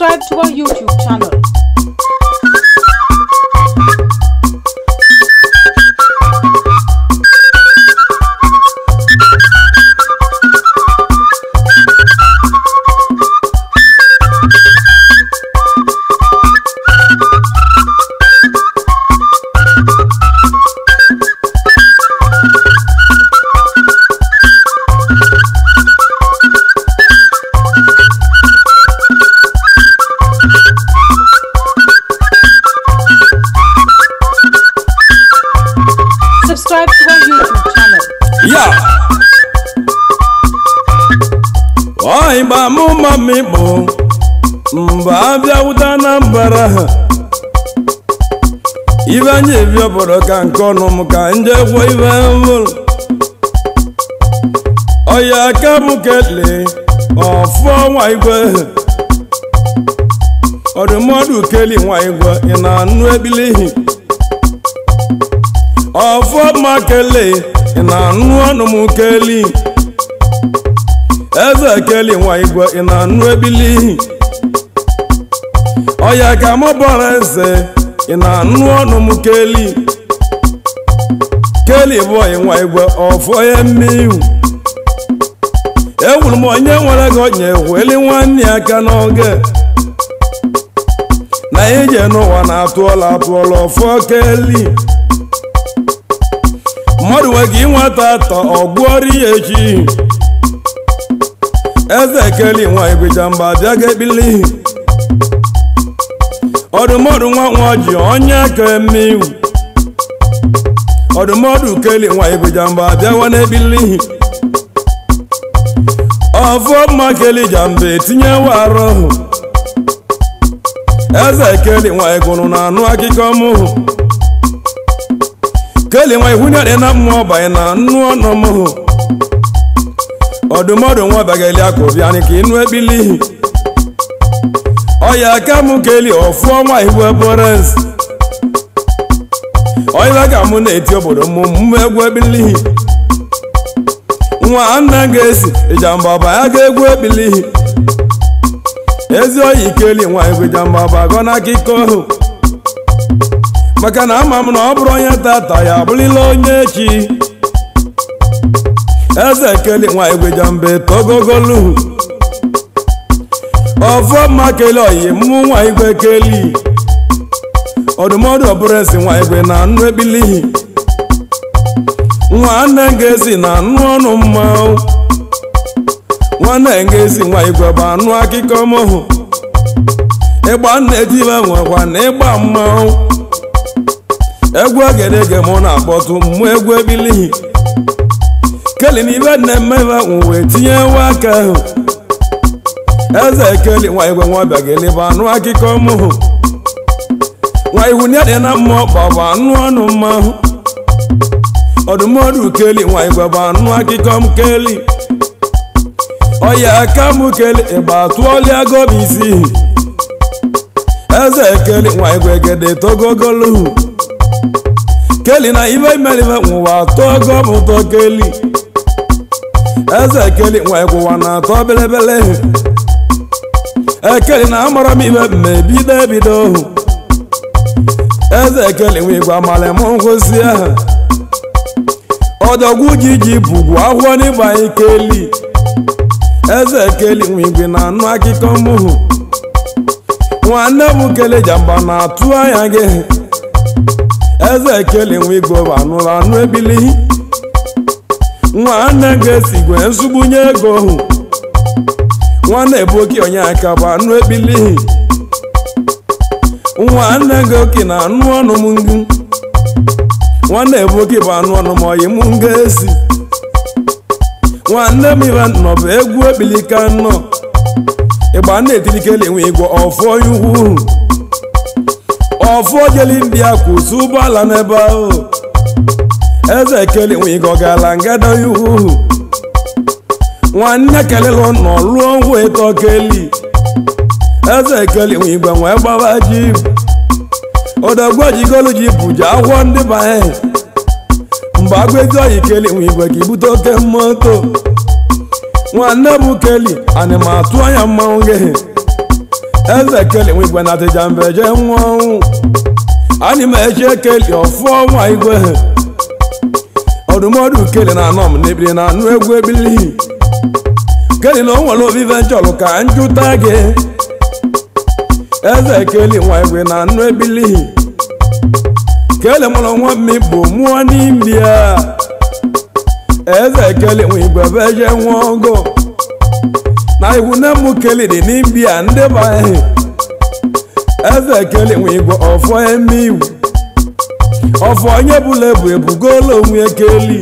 Subscribe to our YouTube channel. Subscribe to our YouTube channel. Yeah. Oi ba mu mami bo mba bịa wuta na mbara ibe anyị ebi obodo ka nke ọnụ m ka nje gwo ibe mbụrụ ọya aka m kele ọfọ nwa igwe ọdụmọdụ keli nwa igwe ị na-anụ ebilihi ọfọ ma kele ị na-anụ ọnụ m keli eze keli nwa igwe ị na-anụ ebilihi ọya ka mụ bọrọ eze ị na-anụ ọnụ m keli keli bụ ọyị nwa igwe ọfọ ya mmeiwu ewuru m onye nwere gị onye weli nwanne ya aka n'oge na ije n'ụwa na-atụọla atụọla ọfọ keli mmadụ nwere ka inweta atọ ọgwụọrọ ya echi eze keli nwa igwe jamba bịa ga ekpili ọdụmọdụ nwa nwa ji onye aka eme iwu ọdụmọdụ keli nwa igwe jamba bịawa n'ebili ọfọ mma keli jamba etinyewa arụ eze keli nwa igwe na anụ akụkọ mụ keli nwa ihu nyere na mmụọ banye na anụ ọnụ mụ ọdụmọdụ nwa bageli akụbịanị ka ịnụ ekpili ọya aka mụ keli ọfụọ nwa igwe bọrens ọya ka mụ na-eti obodo mụ mmụ egwu ekpili nwa nna ga-esi ịjamba ba ya ga-egwu ekpili ezi oyi keli nwa igwe jamba ba gọ n'akụkọ ahụ maka na ama m na ọ bụrụ onye tata ya abụrịla onye echi eze keli nwa igwe jamba togogolu ọfọ mma keli oyi mụ nwa igwe keli ọdụmọdụ ọbụrụ esi nwa igwe na anụ ekpilihi nwanne ga-esi na anụ ọnụ mmanwụ nwanne ga-esi nwa igwe bụ anụ akụkọ mụhụ ịgba nna etibe nwekwa na ịgba mmanwụ egwu egedege mụ na-akpọtụ mmụ egwu ebilihi keli na ibe na-emebe uwe tinye nwa aka ahụ eze keli nwa igwe nwa bịa ga-elebe anụ akụkọ mụhụ nwa ihu nye dị na mmụọ kpọbụ anụ ọnụ mmanwụ ọdụmọdụ keli nwa igwe bụ anụ akụkọ m keli ọya aka m keli ịgba tụọlịa gọm isi eze keli nwa igwe gede togogolu keli na ibe imeribe nwụwa tọọ gọm ụtọ keli eze keli nwa igwe ụwa na-atọ belebele ekeli na amara m ibe mma ebido ebido eze ekeli nwa igwe amalị m ngwụsị ahụ ọdọgwu ji ji bugwu akwụkwọ n'ịgba anyị keli eze ekeli nwa igwe na anụ akụkọ mụhụ nwanne m kele jamba na-atụ anya gị eze ekeli nwa igwe bụ anụ anụ ebili nwanne ga-esi gwe nsụgbunye ego hụ nwanne bụ oke onye aka bụ anụ ebili nwanne gị oke na anụ ọnụ m ngụ nwanne bụ oke bụ anụ ọnụ m oyi m ga-esi nwanne m ibe nọ bụ egwu ebili ka nnọ ịgba na-etilikeli nwe igwe ọfọ ukwu ọfọ jeli ndị a kwụsị ụgbọala n'ebe ahụ eze keli nwe igwe ọ gaala ngada ihu nwanne kelelụ nọ lụọ ngwa ịtọ keli eze keli nwe igwe nwee gbaba ji odogwu jigolu ji buji akwụkwọ ndị banye mgbe agwezi oyi keli nwe igwe ka ibute oke moto nwanne m keli ana m atụ anya mmanwụ gị. Eze keli nwa igwe na atịja mbeje nwa ọnwụ. Anyị m eche keli ọfọ nwa igwe. Ọdụmọdụ keli na anọ m n'ebiri na anụ egwu ebili. Keli na o nwere obibe nchọrọ ka njụta gị. Eze keli nwa igwe na anụ ebili. Keli mụrụ nwa mmikpo mụọ n'India. Eze keli nwa igwe beje nwa ọgụ. Na iwu nne m keli dị n'India ndị be anyị. Eze keli nwa igwe ọfọ eme iwu. Ọfọ onye bụla ebu ebugolo onwe keli.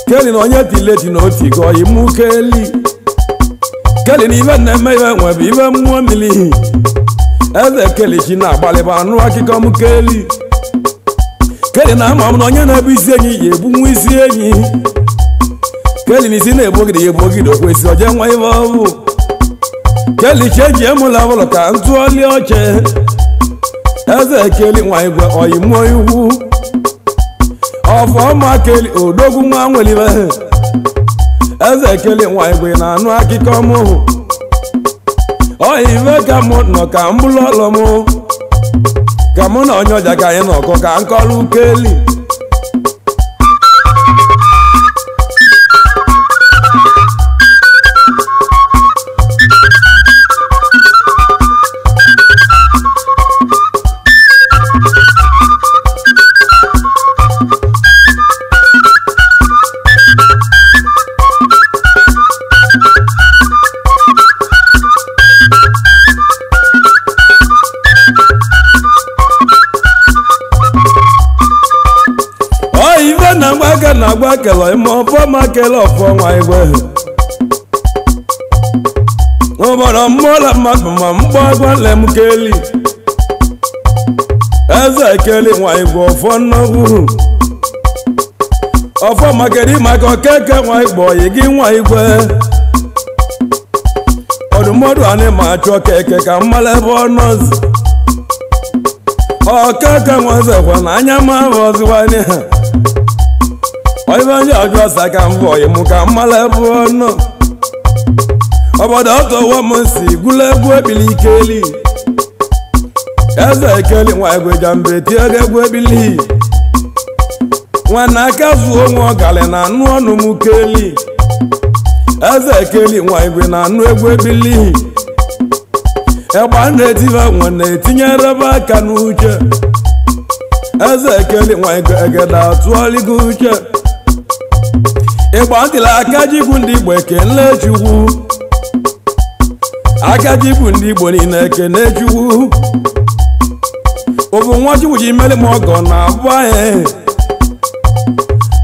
Keli na onye tileti na otigo imu keli. Keli na ibe na-eme ibe nwebe ibe mmụọ mmiri. Eze keli chi na-agbalịba anụ akụkọ m keli. Keli na ama m na onye na-ebu isi enyi ya ebu nwa isi enyi. Keli na isi na-ebu ogide ya ebu ogide okwesị oje nwa ibe ọ bụ. Keli chi eji emụla bụlụ ka ntụọli oche. Eze keli nwa igwe oyimuo iwu. Ọfọ ma keli odogwu nwa nwelibe. Eze keli nwa igwe na anụ akụkọ mụ. Oyibe ka mụ nọ ka m bụlụ ọlọ mụ. Ka mụ na onye ọja ka anyị nọkọ ka nkọlụ keli. Na-agba kele ime ọfọ ma kele ọfọ nwa igwe. Obodo mmụọla mmadụ ma mkpọ agwale m keli. Eze keli nwa igwe ọfọ nnukwu. Ọfọ makeri maka okeke nwa igwe oyi gị nwa igwe. Ọdụmọdụ anyị ma achọ keke ka mmala ebe ọ nọzi. Okeke nwa ezekwa na anya ma ọziwanye ha. Oyibe ndị ọjọọ asa ka mbọ ịmụ ka mmala ebe ọnụ. Obodo ọtọwọ m si gwụla egwu ebili keli. Eze ekeli nwa igwe jambe tie egwu ebili. Nwana aka zuo nwa ọgali na anụ ọnụ m keli. Eze ekeli nwa igwe na anụ egwu ebili. Egba na-etive nwa na-etinyere ebe aka n'uche. Eze ekeli nwa igwe egede atụọligo uche. Ịgba ntịla aka jikwu ndị Igbo ekele Chukwu. Aka jikwu ndị Igbo niile ekele Chukwu. Obu nwa Chukwu ji mere m ọgọ na abụ anyị.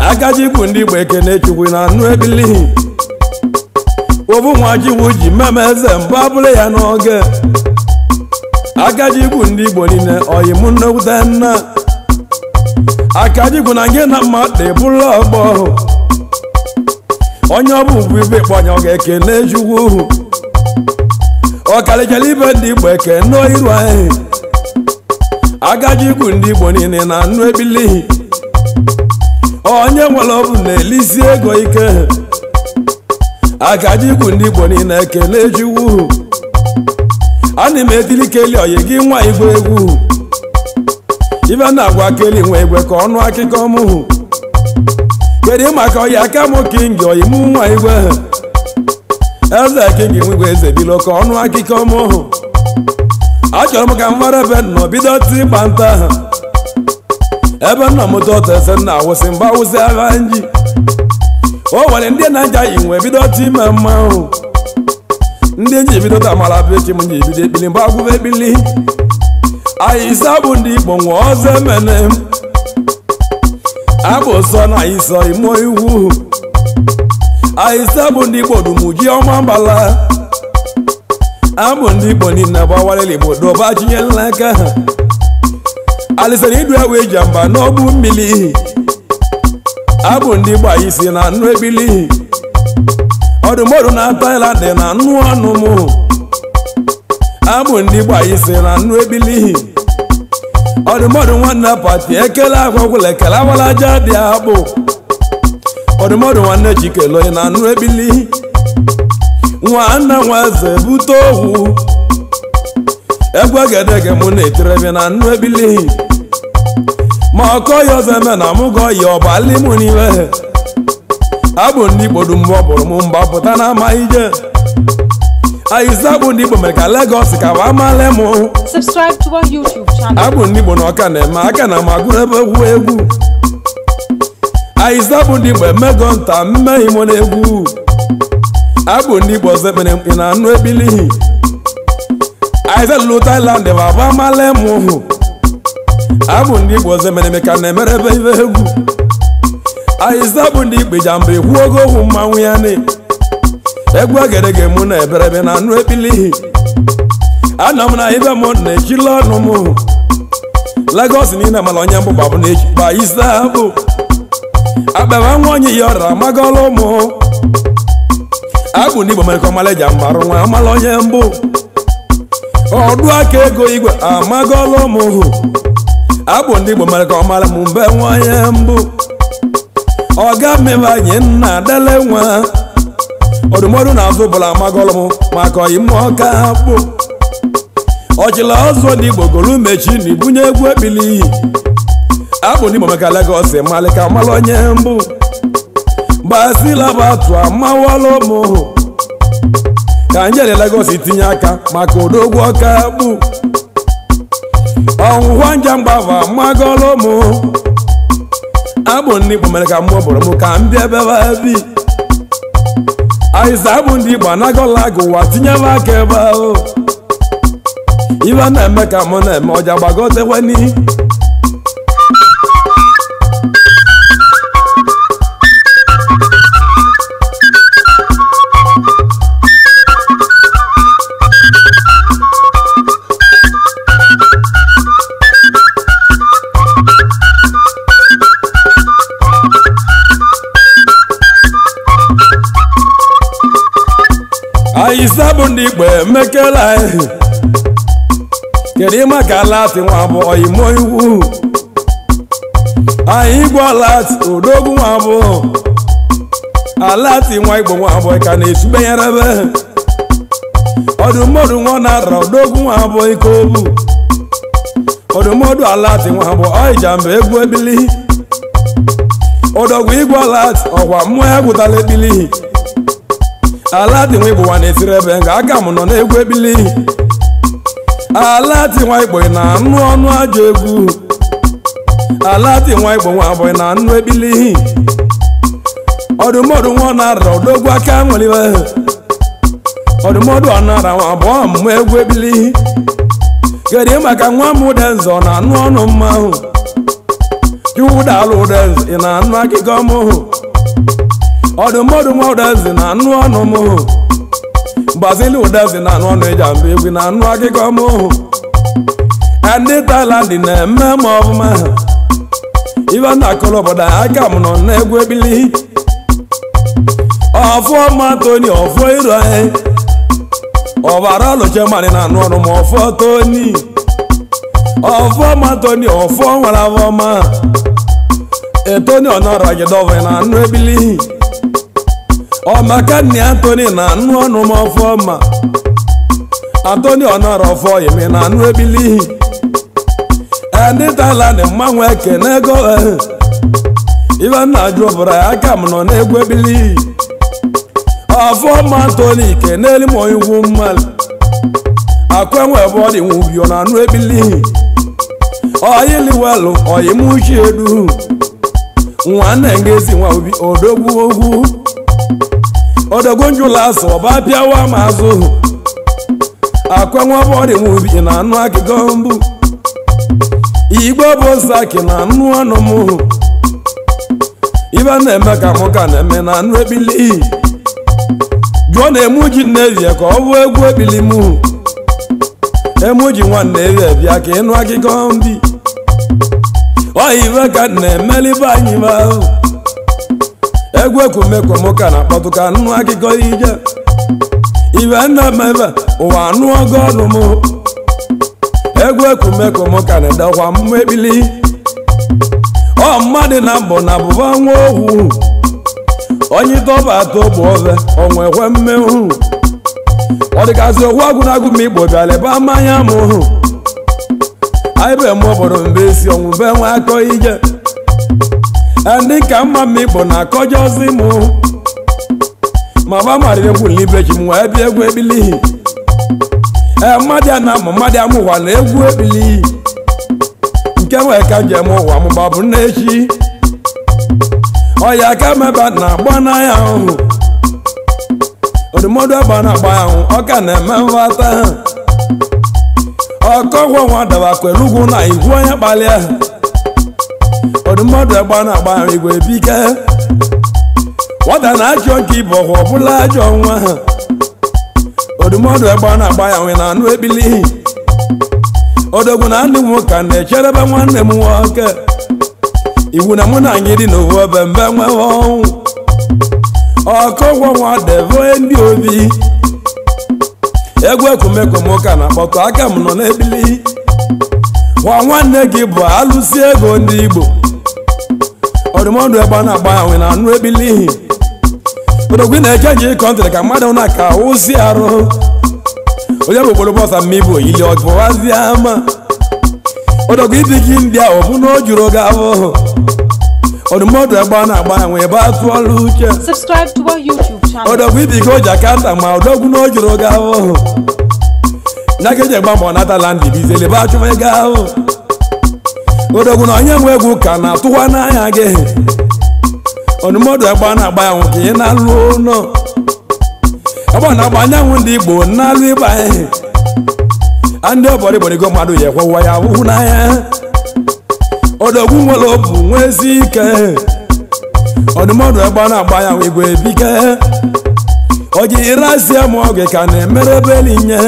Aka jikwu ndị Igbo ekele Chukwu na anụ ebili. Obu nwa Chukwu ji meme eze mbụ abụrụ ya n'oge. Aka jikwu ndị Igbo niile oyi m nnekwute nna. Aka jikwu na gị na mmadụ ebụla ọgbọ. Onye ọ bụ bụ ibe kpọnye ọ ga-ekele Chukwu. Ọkalichala ibe ndị Igbo ekene iru anyị. Agajikwu ndị Igbo niile na anụ ebili. Onye nwere ọbụ na-elisi ego ike. Agajikwu ndị Igbo niile ekele Chukwu. Ana m etili keli oyi gị nwa igwe egwu. Ibe na-agwa keli nwa igwe ka ọnụ akụkọ mụ. Kedu maka ọya aka m kingi oyi mụ nwa igwe. Eze kingi nwa igwe eze bilo ka ọnụ akụkọ mụ. Achọrọ m ka m mara ebe nọ bido ti ịgba nta ha. Ebe nna m tọtọ ese nna awụsị mgbe awụsị agha nji. O nwere ndị na-aja inwe bido ti ime mmanwụ. Ndị nji bido tamara bechi m nji bido ekpili mgbe agwụba ekpili. Anyị ise bụ ndị Igbo nwe ọzọ emene m. Abụ sọ na isọ imo iwu. Anyị ise bụ ndị Igbo dum ji ọma mbala. Abụ ndị Igbo niile gbawarịla Igbo doba chinyela aka ha. Alisara idu ewe jamba n'ogbu mmiri. Abụ ndị Igbo anyị si na anụ ebili. Ọdụmọdụ na Thailand na anụ ọnụ mụ. Abụ ndị Igbo anyị si na anụ ebili. Ọdụmọdụ nwanne pati ekele agwagwụla ekele awalaja dị akpụ. Ọdụmọdụ nwanne Chikelo na anụ ebili. Nwanne nwa eze bute ohu. Egwu egedege mụ na-etirebe na nnu ebilihi. Ma ọkọ ya ọzọ eme na mụ gọ ya ọbali mụ n'iwe. Abụ ndị Igbo dum ọ bụrụ m mgba pụta na ama ije. Ayịsa bụ ndị Igbo mere ka Lagos ka wa male mụ. Subscribe to our YouTube channel. Abụ ndị Igbo na ọka na-eme aka na magụrụ ebe egwu egwu. Ayịsa bụ ndị Igbo emego nta mmehie mụ na egwu. Abụ ndị Igbo ọzọ ekpere mkpi na anụ ebilihi. Ayịsa lụrụ Thailand baba male mụ. Abụ ndị Igbo ọzọ emere ka na-emere ebe ibe egwu. Ayịsa bụ ndị Igbo jamba ekwu ogo okwu mmanwụ ya ni. Egwu egedege mụ na eberebe na anụ ebilihi. Anọ m na ibe mụ na-echila ọnụ mụ. Lagos niile mara onye mbụ gbabụ na echi ba isa bụ. Akpaba nwa onye ya ọra amagọlụ mụ. Abụ ndị Igbo mere ka ọmala mbarụ nwa amala onye mbụ. Ọdụ aka ego igwe amagọlụ mụ. Abụ ndị Igbo mere ka ọmala mụ mbe nwa onye mbụ. Ọga mmebe anyị nna dele nwa. Ọdụmọdụ na-azụ bụla amagọlụ mụ maka ọyị mmụọ ka bụ. Ọchịla ọzọ ndị Igbo golu mechi na ibunye egwu ekpili. Abụ ndị Igbo maka Lagos malị ka mala onye mbụ. Gbasila batụ amawalụ mụ. Ka njere Lagos tinye aka maka odogwu ọka bụ. Ọnwụnwa nja mgbava amagọlụ mụ. Abụ ndị Igbo mere ka mmụọ bụrụ m ka m bịa ebe bi. Ayịsa abụ ndị Igbo anagọla agụ ụwa tinyebe aka ebe ahụ. Ibe na-eme ka mụ na-eme ọja gbagotekweni. Ayịsa bụ ndị Igbo emekela. Kedu maka lati nwa bụ oyimo iwu. Anyị gwa lati odogwu nwa bụ. Alati nwa Igbo nwa bụ ka na-esubenyerebe. Ọdụmọdụ nwa na-ara odogwu nwa bụ ike obu. Ọdụmọdụ alati nwa bụ ọịjamba egwu ebili. Odogwu igwe alati ọkwa mmụọ ya gwụtala ebili. Alati nwa Igbo nwa na-esiri ebe nga aka m nọ na-egwu ebili. Alati nwa Igbo na-anụ ọnụ ajọ egwu. Alati nwa Igbo nwa abụghị na anụ ebili. Ọdụmọdụ nwa na-ara odogwu aka nwere iwe. Ọdụmọdụ ọ na-ara nwa abụọ mmụ egwu ebili. Kedu maka nwa m Udenzo na-anụ ọnụ mmanwụ. Chukwudalụ Udenzo ị na-anụ akụkọ m. Ọdụmọdụ nwa Udenzo na-anụ ọnụ m. Gbazili Udenzo na-anụ ọnụ ịjamba egwu na-anụ akụkọ m. Ndị Thailand na-eme m ọfụma. Ibe na-akọrọ obodo aka m nọ na-egwu ebili. Ọfọ ma Tony ọfọ iru anyị. Ọbara ọlụchemani na-anụ ọnụ m ọfọ Tony. Ọfọ ma Tony ọfọ nwere afọma. Etoni ọnọrọ gidọvị na-anụ ebili. Ọmaka nni Anthony na-anụ ọnụ m ọfọ ma. Anthony ọnọrọ ọfọ imi na-anụ ebili. Ndị Thailand mmanwụ ekene ego. Ibe nna jụ bụrụ ya aka m nọ na-egwu ebili. Ọfọ ma Anthony keneli m onye mmadụ. Akwa enwe ebe ọ dị nwa ubi ọ na-anụ ebili. Ọyịliwelụ ọyịmuchi edu. Nwanne ngezi nwa obi odogwu ogwu. Odogwu njụla asụ ọba pịawa m azụ. Akwa nwa ebe ọ dị nwa ubi na-anụ akụkọ mbụ. Igbo bụ nsaki na anụ ọnụ m. Ibe na-eme ka mụ ka na-eme na anụ ebili. Jụọ na emuji nne ka ọ bụ egwu ebili mụ. Emuji nwanne evie bịa ka ịnụ akụkọ mbi. Ọ ibe ka na-emelibe anyị ba. Egwu ekwumekwe mụ ka na-akpọtụ ka anụ akụkọ ije. Ibe na-eme ebe ụwa anụ ọgọ ọnụ mụ. Egwu ekwumekwe mụ ka na-edekwa mmụ ebili. Ọ mmadụ na mbụ na abụba nwa ohu. Onye tọba atọ bụ ove onwekwe mmenwu. Ọ dịgasị okwu agwụ na-agụ m Igbo bịara ebe amanya m hụ. Anyị bụ eme obodo mbe esi ọnwụ be nwe akọ ije. Ndị ka mma m Igbo na-akọjọzi m. Ma ba mara egwu n'ibe chi m wee bịa egwu ebilihi. Mmadụ a na-amụ mmadụ amụwa na egwu ebilihi. Nke nwee ka njem ụwa m gbabụ n'echi. Ọya ka meba na-agba n'anya ahụ. Odumọdụ agba na-agba ahụ ọ ka na-eme nghọta ha. Ọkọgwọ nwa daba kwere ugwu na igwu onye kpalịa. Odumọdụ agba na-agba ahụ igwe bike. Nwata na-achọ nke ibe ọhụ ọbụla ajọ nwa ha. Odumọdụ agba na-agba ya nwe na anụ ebili. Odogwu na ndị nwoke na-echerebe nwanne m nwoke. Iwu na mụ na anyị dị n'owu ebe mbe nwe ọnwụ. Ọkọgwọ nwa debe ndị obi. Egwu ekumekwu m ka na-akpọtụ aka m nọ n'ebili. Nwa nwanne gị bụ alụsị ego ndị Igbo. Odumọdụ egbe na-agba ya nwe na anụ ebili. Odogwu na-eche nji kọntrị ka mmadụ na-aka wụsị arụ. Onye bụ okporo bọsa m Igbo yili ọgụwazi ama. Odogwu ibi gị ndị a ọbụ na o juru gị ahụhụ. Odumọdụ egbe na-agba ya nwe ebe atụọla uche. Subscribe to our YouTube channel. Odogwu ibi gị o ji akanta ma odogwu na o juru gị ahụhụ. Nya ka eji egba mbọ natala ndị bizele ebe achụma ego ahụ. Odogwu na onye nwe egwu ka na-atụwa n'anya gị. Odumọdụ egbe na-agba ya nwe ka ị na-alụ ụlọ. Egbe na-agba anyanwụ ndị Igbo na-alụ ịgba anyị. Ndị ọbọrọ igborigo mmadụ ya ekwewa ya ahụhụ n'anya. Odogwu nwere obu nwee ezi ike. Odumọdụ egbe na-agba ya nwe igwe bike. Oji ịrazie m oge ka na-emere ebe elinye.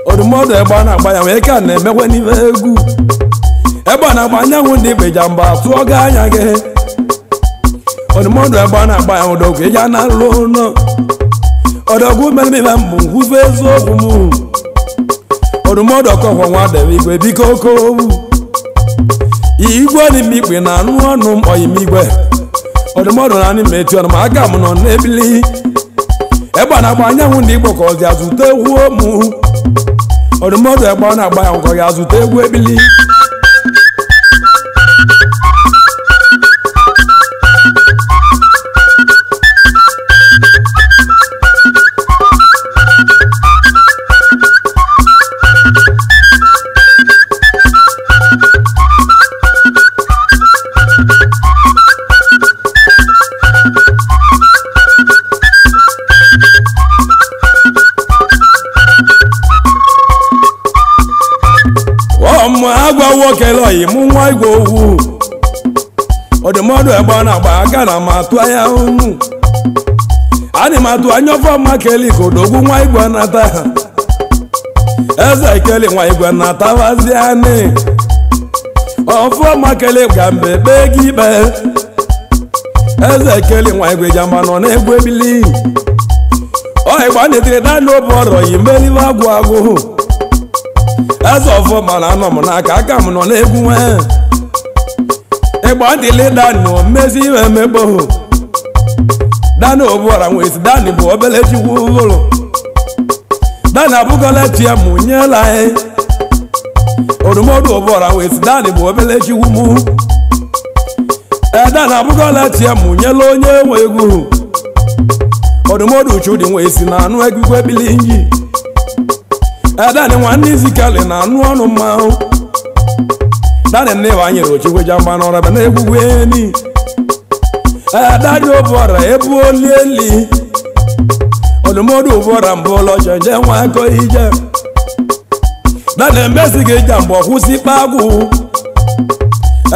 Odumọdụ egbe na-agba ya nwe ka na-emekwe n'ife egwu. Egbe na-agba anyanwụ ndị Igbo jamba tụọ gị anya gị. Odumọdụ egbe na-agba ya odogwu ịga na-alụ ụlọ. Odogwu mere m ibe mbụ nkwufe eziokwu m. Odumọdụ ọkọkwọ nwa debe igwe biko okowu. Igwe n'ime igwe na-anụ ọnụ m oyim igwe. Odumọdụ na anị m eti ọnụ ma aka m nọ n'ebili. Egbe na-agba anyanwụ ndị Igbo ka ọ dị azụta egwu mụ. Odumọdụ egbe na-agba ya ka ọ ga-azụta egwu ebili. Agwa nwoke lọyị mụ nwa igwe owu. Odumọdụ egbe na-agba aka na m atụ anya unu. Ana m atụ anya ọfọma keli ka odogwu nwa igwe nata. Eze keli nwa igwe natawazi anị. Ọfọma keli ga mbe kpee gị ikpe. Eze keli nwa igwe jamba nọ na-egwu ebili. Ọ ịgba na-etiri naanị obu ọrọ yi mmeliwe agwụ agwụ. Eze ọfọma na anọ m n'aka aka m nọ n'egwu nwe. Ịgba ntịlị dani omezi ihe emegbo. Dani obuọra nwesi dani bụ obele chukwu ụlọ. Dani abụgọla chi ya mụ nyela anyị. Odumọdụ obuọra nwesi dani bụ obele chukwu mụ. Dani abụgọla chi ya mụ nyela onye nwe egwu. Odumọdụ chudi nwesi na anụ egwugwu ebili nji. Dani nwanne izikali na anụ ọnụ mmanwụ. Dani nne wa nyere ochikwe jamba n'ọrụ ebe na-egwugwu eni. Dani obuọra ebu olieli. Odumọdụ obuọra mbụ ụlọ chenje nwa akọ ije. Dani emesi gị jamba ọkwụsị ikpe agwụ.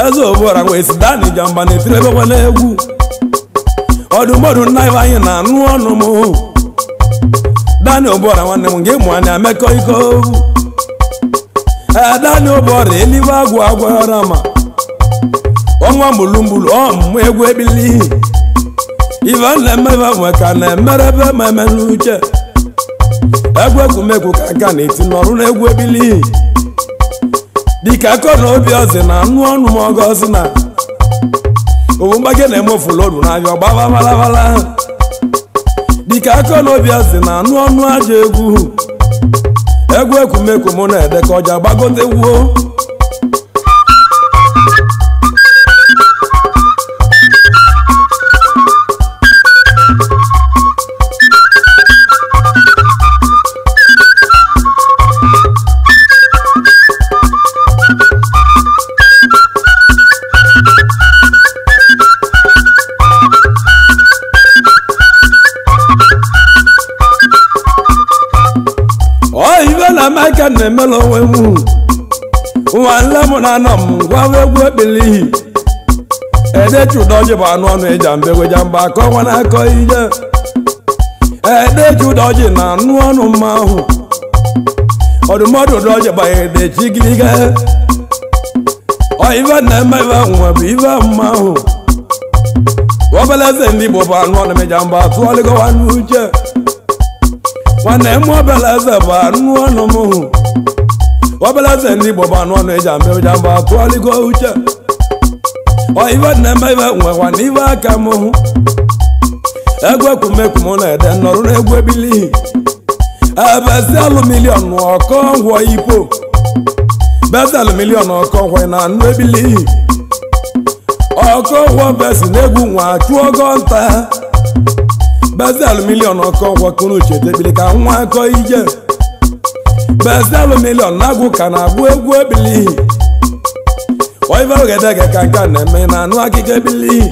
Eze obuọra nwesi dani jamba na-etiri ebe na-egwu. Odumọdụ nna iwe anyị na anụ ọnụ m. Dani obuọra nwanne m nke mụ anya emekọ iko. Dani obuọra eliwe agwụ agwụ ọra ma. Ọnwa mgbulugbulu ọmụmụ egwu ebili. Ife na-emebe nwe ka na-emere ebe ma eme n'uche. Egwu egwumegwu ka nka na-eti n'ọrụ na egwu ebili. Dịka akọ na obi ọzị na anụ ọnụ m ọgọzi na. Owu mgbake na-emefula oru n'ahịa ọgbaba balabala. Dịka aka n'obi asị na anụ ọnụ aja egwu. Egwu ekwumekwu mụ na-ede ka ọja gbagote wuo. Amaka na-emela onwe m nwanne m na-anọ m gwa egwu ekpilihi edechi ụdọji bụ anụ ọnụ ịja mbegweja mgbe akọ nwa na-akọ ije edechi ụdọji na anụ ọnụ mma ahụ ọdụmọdụ ụdọji gbanyere edechi gịlịga ive na-eme ive nwe bụ ive mma ahụ obele eze ndị Igbo bụ anụ ọnụ ịja mgbe atụọlịgọwa n'uche nwanne m obele eze bụ anụ ọnụ m hụ obele eze ndị Igbo bụ anụ ọnụ eji ama eji mgbe atụọlịgo uche ive na-eme ive nwekwa na ive aka m hụ egwu ekwumekwu m na-ede nọrụ n'egwu ebilihi ebezialụ miliọn ọkọ ngwọ ipo bezialụ miliọn ọkọ ngwọ na anụ ebilihi ọkọ ngwọ besi n'egwu nwa chụọ gọnta bezialụ miliọn ọkọ ngwọ kunu chetebili ka nwa akọ ije bezialụ miliọn na-agwụ ka na-agwụ egwu ebilihi oiverogedege ka nke a na-eme na anụ akịka ebilihi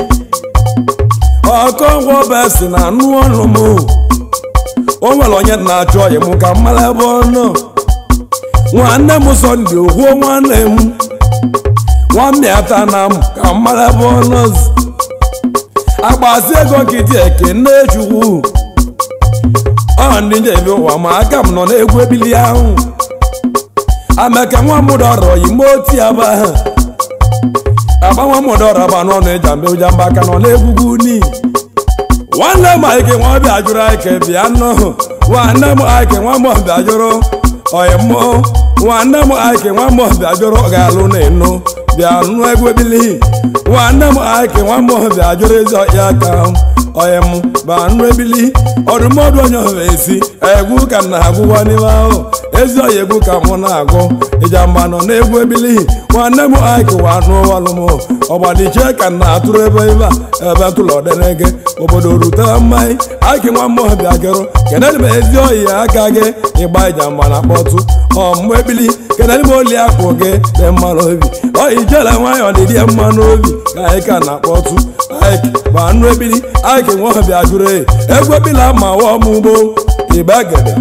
ọkọ ngwọ besi na anụ ọnụ m o nwere onye na-achọ ọyị m ka mmara ebe ọ nọ nwanne m Sọnde ohuo nwanne m nwanne ata na m ka mmara ebe ọ nọ agbasi ego nkịtị ekene Chukwu ọ ndị njebi ụwa ma aka m nọ n'egwu ebili ahụ amaka nwa m dọrọ ime oti aba agba nwa m dọrọ aba n'ọnụ ịja mbe ụja mba aka nọ n'egwugwu ni nwanne m Ike nwa ọbịa jụrụ Ike bịa nọ nwanne m Ike nwa m ọbịa jụrụ ọyị mụọ nwanne m Ike nwa m ọbịa jụrụ ga-alụ na ịnụ bịa nụ egwu ebili nwanne m Ike nwa m ọbịa jụrụ ezi ọhịa aka ọyị m ba nụ ebili ọdụmọdụ onye ọbịa esi egwu ka m na-agụgwa n'ime ahụ ezi ọhịa egwu ka mụ na-agụ ịjamba nọ n'egwu ebili nwanne m Ike wa anụ walụ m ọgbadiche ka m na-atụrụ ebe ebe a ebe tụlọdenege obodo rutere mmanya Ike nwa m ọbịa gịrụ kenelu m ezi ọhịa aka gị ịgba ịjamba na akpọtụ ọmụ ebili kenelu m oli akwụ gị dị mma n'obi ọyị jere nwayọ dị dị mma n'obi ka anyị ka na-akpọtụ Ike bụ anụ ebili Ike nwa ọbịa jụrụ e egwu ebili ama wọọ m ugbo ịgbagede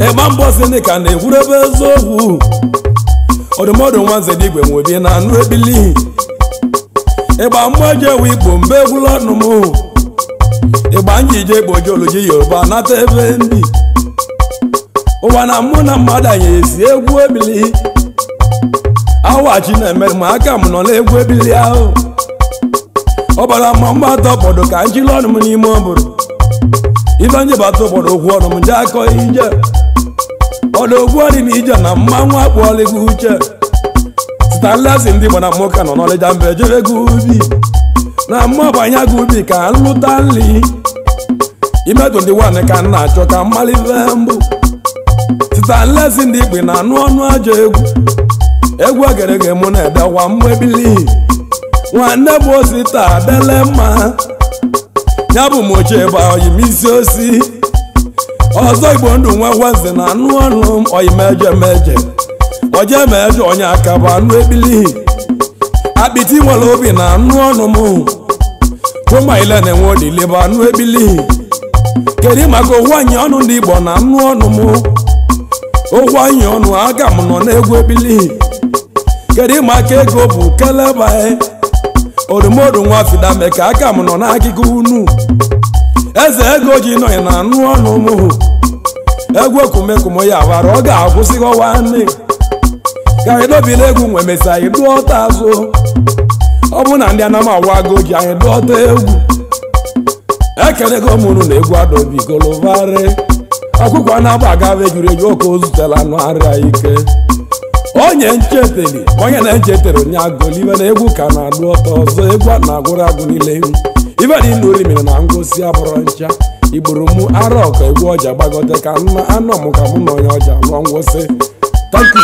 ịgba mbọ sini ka na-ekwurebe eziokwu ọdụmọdụ nwanze n'igwe nwebi na anụ ebili ịgba mgbaji ewu igbo mbe egwula ọnụ m ịgba njije igboji Yoruba nata ebe ndị ụwa na mụ na mmadụ anyị esi egwu ebili awachi na-emere ma aka m nọ n'egwu ebili ahụ ọbara ma mgbata obodo ka njili ọnụ m n'ime obodo ife njebata obodo okwu ọnụ m nje akọ ije ọdụ ogwu ọdị na ije na mmanwụ akpụọlịgị uche Stanley ndị Igbo na mụka nọ n'ọlịja mbe jere gị ubi na mmabanye gị ubi ka nlụta nli ime 21 ka m na-achọ ka mmalife mbụ Stanley ndị Igbo na anụ ọnụ ajọ egwu egwu egerege mụ na-edekwa mmụ ebili nwanne m osita adele mma ya bụ m ochie bụ oyimisi osi ọzọ Igbo ndụ nwa gwaze na anụ ọnụ m oyimeje meje oje meje onye aka bụ anụ ebili akpịtị nwere obi na anụ ọnụ m tụma ile na-enwe odili bụ anụ ebili kedu maka ụwa anyị ọnụ ndị Igbo na anụ ọnụ m ụgwọ anyị ọnụ aka m nọ n'egwu ebili kedu maka ego bụ kelebae odumodu nwa fidame ka aka m nọ n'akụkụ unu eze ego ji nọ na anụ ọnụ m egwu ekumekumu ya wara ọ ga-akwụsịghị ọwa nne Ka anyị dobila egwu nwe mesịa anyị dụọ ọta azụ. Ọ bụ na ndị anam awago ji anyị dụọ ọta egwu. Ekelego m unu na egwu adobigolovarị. Ọkụkọ na-agba agave juru eju oke o zutela anụ arịa ike. Onye ncheteli onye na-echetere onye agụlụ ibe na egwu ka na-adụ ọtọ ọzọ egwu a na-agwụrụ agwụ niile ihu. Ibe dị nnu rimiri na ngwụsị abụrụ ncha. Igburu mụ ara ọkọ egwu ọja gbagote ka nna anọ m ka mụ na onye ọja lụọ ngwụsị. Thank you.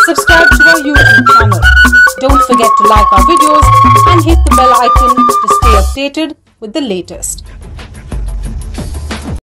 Subscribe to our YouTube channel. Don't forget to like our videos and hit the bell icon to stay updated with the latest.